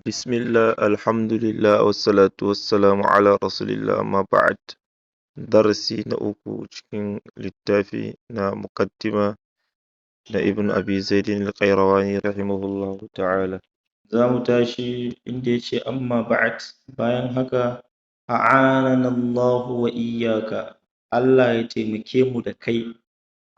Bismillah, Alhamdulillah, wassalatu wassalamu ala rasulillah, amma ba'ad. Darasi na uku cikin littafi na muƙaddima na Ibn Abi Zaidin Al-Qayrawani rahimahullahu ta'ala. Za mu tashi inda ya ce amma ba'ad, bayan haka, a'anana Allahu wa iyyaka, Allah ya taimake mu da kai,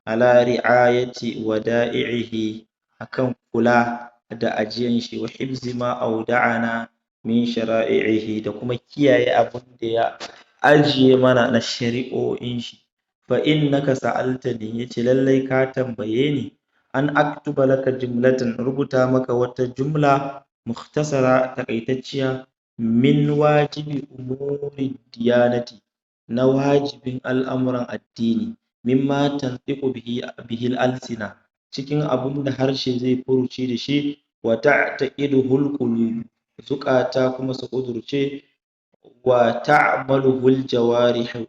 ala ri'ayati wada'ihi, akan kula da ajiyan shi, wa hifzi ma auda'ana min shara'ihi, da kuma kiyaye abin da ya ajiye mana na shari'o'in shi. Fa innaka sa'altani, yace lallai ka tambaye ni, an aktuba laka jumlatan, rubuta maka wata jumla, mukhtasara, takaitacciya, min wajibi umuri diyanati, na wajibin al'amuran addini, mimma tantiqu bihi al-alsina, cikin abun da harshe zai furuci da shi, wa ta'taqiduhu al-qulub, zukata kuma su ƙudurce, wa ta'maluhu al-jawarih,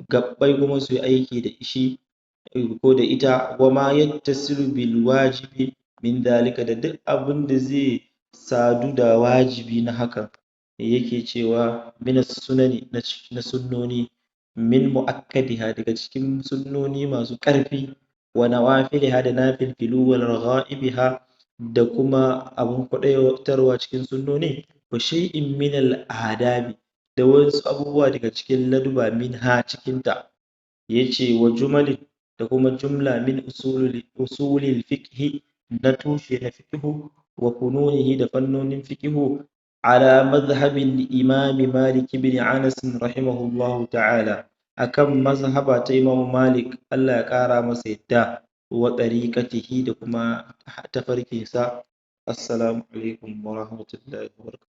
gabbai kuma su yi aiki da shi ko da ita, wa ma yattasilu bil wajibi min dalika, da duk abun da zai sadu da wajibi na hakan. Yake cewa min sunani, na sunnoni, min mu'akkadiha, daga cikin sunnoni masu ƙarfi, wa nawafiliha, da nafilfilu, wa ragha'ibiha, da kuma abun kwaɗaitarwa cikin sunnoni, wa shay'in min al-adabi, da wasu abubuwa daga cikin laduba, minha, cikinta. Yace wa jumalin, da kuma jumla, min usulil fiqhi, na tushe na fiqhu, wa fununihi, da fannonin fiqhu, ala madhhabil imam Malik ibn Anas rahimahullahu ta'ala, akan mazhaba ta Imam Malik, Allah ya ƙara masa yadda, wa ɗariƙatihi, da kuma tafarkinsa. Assalamu alaikum wa rahmatullahi wa barakatuh.